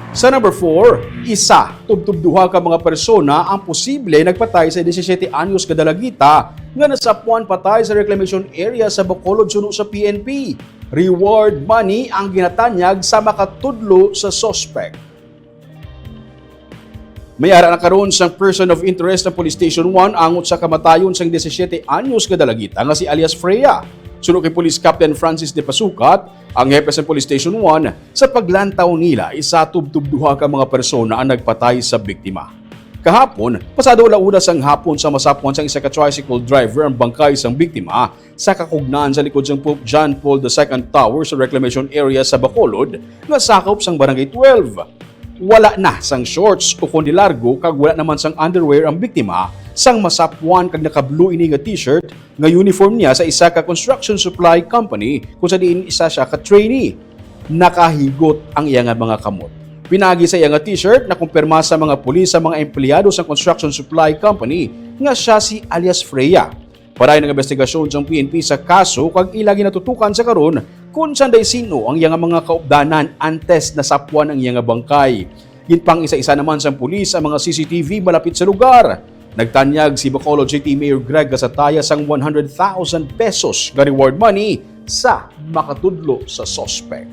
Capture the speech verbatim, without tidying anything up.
Sa number four, isa tubtob duha ka mga persona ang posible nagpatay sa disisiete anyos nga dalagita nga nasapuan patay sa reclamation area sa Bacolod suno sa P N P. Reward money ang ginatanyag sa makatudlo sa suspect. May ara na karon sang person of interest ang Police Station one angot sa kamatayon sang disisiete anyos nga dalagita nga si alias Freya. Suno kay Police Captain Francis De Pasukat, ang hepe sang Police Station one, sa paglantaw nila, isa tubtob duha ka mga persona ang nagpatay sa biktima. Kahapon, pasado ala una sang hapon, sa masapuan sang isa ka tricycle driver ang bangkay sang biktima sa kakugnan sa likod sang Pope John Paul the Second Tower sa Reclamation Area sa Bacolod nga sakop sang Barangay twelve. Wala na sang shorts ukon di largo kag wala naman sang underwear ang biktima sang masapuan kag naka-blue ini nga t-shirt nga uniform niya sa isa ka construction supply company kung sa diin isa siya ka trainee. Nakahigot ang iya nga mga kamot. Pinagi sa iya nga t-shirt, nakumpirma sa mga pulis sa mga empleyado sa construction supply company nga siya si alias Freya. Padayon ang investigasyon sang P N P sa kaso kag ila ginatutukan sa karon kung sanday sino ang iya nga mga kaupdanan antes nasapuan ang iya nga bangkay. Ginpang-isa-isa naman sang pulis ang mga C C T V malapit sa lugar. Nagtanyag si Bacolod City Mayor Greg Gasataya sang one hundred thousand pesos nga reward money sa makatudlo sa suspect.